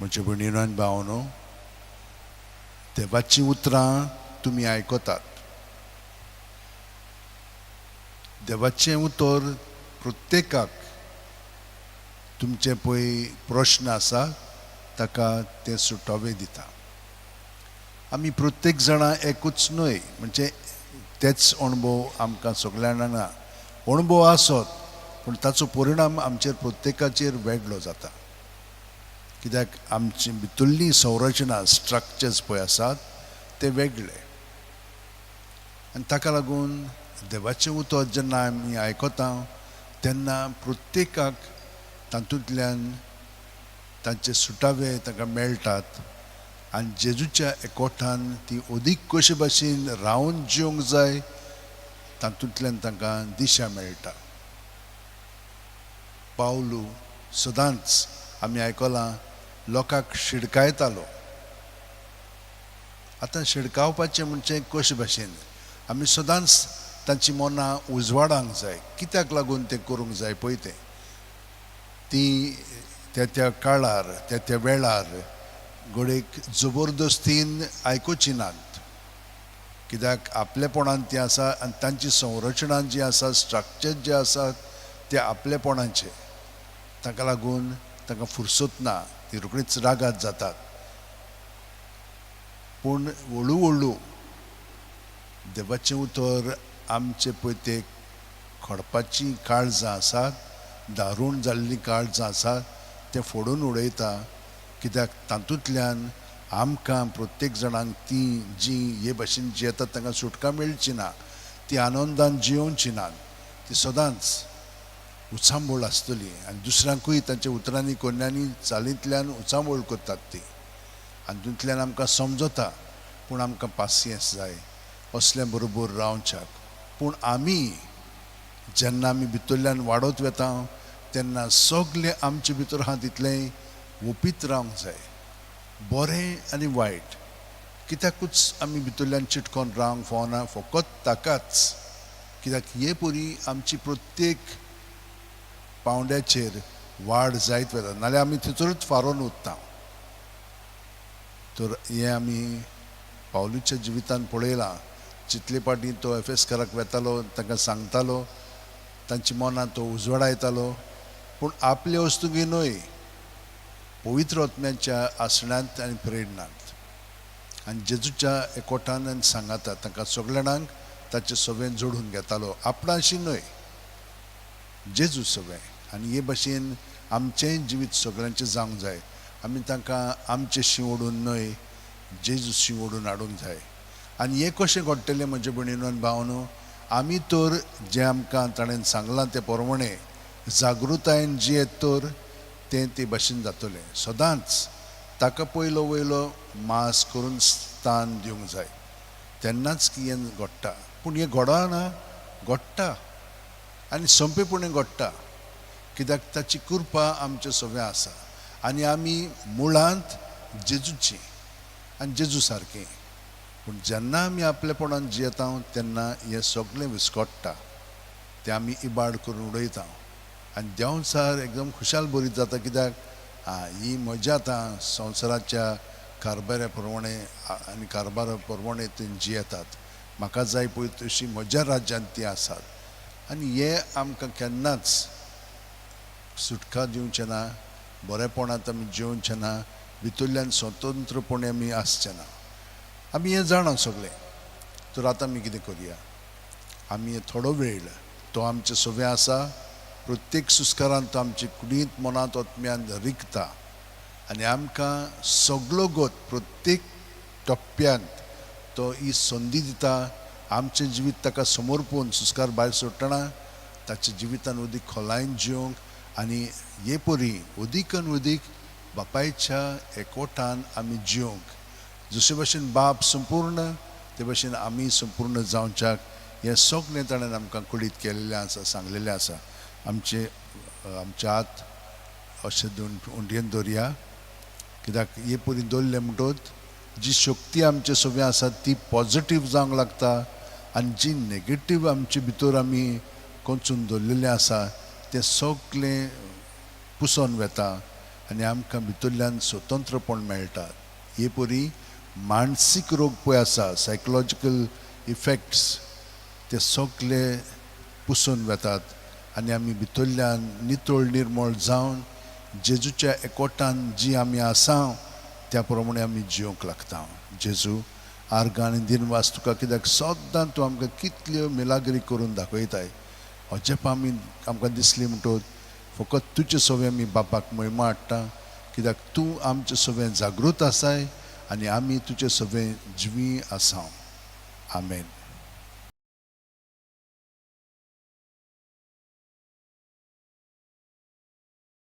म्हज्या भयणीनो आनी भावनो, देवाचीं उतरां तुमी आयकतात. देवाचें उतर प्रत्येकाक तुमचे पळय प्रश्न आसा ताका तें सुटावे दिता. आमी प्रत्येक जाणां एकूच न्हय, म्हणजे तेच अणभव आमकां सगळ्या जाणांक ना. अणभव आसत पूण ताचो परिणाम आमचेर प्रत्येकाचेर वेगळो जाता. कित्याक आमची भितरली संरचना स्ट्रक्चर्स पळय आसात ते वेगळे आनी ताका लागून देवाचें उतर जेन्ना आमी आयकता तेन्ना प्रत्येकाक तातूंतल्यान तांचे सुटावे तांकां मेळटात आनी जेजूच्या एकवटान ती अदीक कशे भाशेन रावन जिवंक जाय तातूंतल्यान तांकां दिशा मेळटा. पावलू सदांच आमी आयकलां लोकांक शिडकायतालो. आतां शिडकावपाचें म्हणजे कशे भाशेन आमी सदांच तांची मनां उजवाडांक जाय. कित्याक लागून तें करूंक जाय पळय तें ती त्या त्या काळार त्या त्या वेळार घडयेक जबरदस्तीन आयकुची नात. कित्याक आपलेपणान ती आसा आनी तांची संरचना जी आसा स्ट्रक्चर जे आसात ते आपलेपणाचे, ताका लागून तांकां फुरसत ना, ती रोखडीच रागात जातात. पूण हळू हळू देवाचें उतर आमचे पळय ते खडपाचीं काळजां आसात, दारूण जाल्लीं काळजां आसात तें फोडून उडयता. कित्याक तातूंतल्यान आमकां प्रत्येक जाणांक ती जी हे भाशेन जियेतात तांकां सुटका मेळची ना, ती आनंदान जियोवची ना, ती सदांच उचांबळ आसतली आनी दुसऱ्यांकूय तांच्या उतरांनी कोन्यांनी चालींतल्यान उचांबळ करतात ती. आनी तातूंतल्यान आमकां समजता पूण आमकां पासियेंस जाय असल्या बरोबर रावच्याक. पूण आमी जेन्ना आमी भितरल्यान वाडत वता तेन्ना सगलें आमचे भितर आहा तितलें ओपीत रावंक जाय, बरें आनी वायट. कित्याकूच आमी भितरल्यान चिटकोन रावंक फावना फकत ताकाच. कित्याक हे परी आमची प्रत्येक पावंड्याचेर वाड जायत वता, नाल्यार आमी थंयसरूच फारोन उरता. तर हें आमी पावलूच्या जिवितान पळयलां. जितले फावटी तो एफेसकाराक वेतालो तांकां सांगतालो, तांची मनां तो उजवाडायतालो, पूण आपले वस्तुगी न्हय, पवित्र आत्म्याच्या आसण्यांत आनी प्रेरणांत आनी जेजूच्या एकवटान आनी सांगाता तांकां सगल्या जाणांक ताचे सवें जोडून घेतालो, आपणाशी न्हय, जेजू सवें. आनी हे भाशेन आमचेंय जिवीत सगळ्यांचें जावंक जाय. आमी तांकां आमचें शी ओडून न्हय, जेजू शी ओडून हाडूंक जाय. आनी हें कशें घडटलें म्हजे भयणीनो आनी भावनो, आमी तर जें आमकां ताणें सांगलां तें प्रमाणें जागृतायेन जियेत तर तें ते भाशेन जातलें. सदांच ताका पयलो वयलो मास करून स्थान दिवंक जाय, तेन्नाच की हें घडटा. पूण हें घडना, घडटा आनी सोंपेपणी घडटा. कित्याक ताची कृपा आमचे सगळें आसा आनी आमी मुळांत जेजूची आनी जेजू सारकें. पूण जेन्ना आमी आपलेपणान जियेता तेन्ना हें सगळें विस्कट्टा, तें आमी इबाड करून उडयता आनी देंवचार एकदम खुशाल बरीत जाता. कित्याक आं ही मजा आतां संवसाराच्या कारभारा प्रमाणे आनी कारभारा प्रमाणे ती जियेतात, म्हाका जाय पळय तशी म्हज्या राज्यांत ती आसात. आनी हें आमकां केन्नाच सुटका दिवचें ना, बरेपणांत आमी जिवचें ना, भितरल्यान स्वतंत्रपणे आमी आसचें ना. आमी हें जाणा सगळें. तर आतां आमी कितें करुया, आमी थोडो वेळ तो आमचे सगळें आसा, प्रत्येक सुस्कारान तो आमचे कुडींत मनांत आत्म्यान रिगता आनी आमकां सगलो गत प्रत्येक टप्प्यांत तो ही संदी दिता. आमचें जिवीत ताका समर्पून सुस्कार भायर सोडटना ताच्या जिवितान अदीक खोलायेन जिवंक आनी हे परी अदीक आनी अदीक बापायच्या एकवटान आमी जिवंक. जशे भाशेन बाप संपूर्ण ते भाशेन आमी संपूर्ण जावच्याक हें सगळें ताणें आमकां कळीत केल्लें आसा, सांगलेलें आसा. आमचे आमचे हात अशे दोन उंडयेन दवरया, कित्याक हे परी दवरले म्हणटकच जी शक्ती आमचे सगळें आसा ती पॉजिटीव जावंक लागता आनी जी नेगेटीव आमचे भितर आमी कोंचून दवरलेलें आसा तें सगळें पुसोन वता आनी आमकां भितरल्यान स्वतंत्रपण मेळटा. हे परी मानसीक रोग पळय आसा, सायकोलॉजिकल इफेक्ट्स, ते सगळे पुसून वेतात आनी आमी भितरल्यान नितळ निर्मळ जावन जेजूच्या एकवटान जी आमी आसा त्या प्रमाणे आमी जिवंक लागता. जेजू, आर्गां आनी दिनवास तुका, कित्याक सद्दां तूं आमकां कितल्यो मिलाग्री करून दाखयताय. अजाप आमी आमकां दिसली म्हणटकच फकत तुजे सवें आमी बापाक म्हयमा हाडटा, कित्याक तूं आमचे सवें जागृत आसाय आनी आमी तुजे सवें जिवी आसा. आमेन.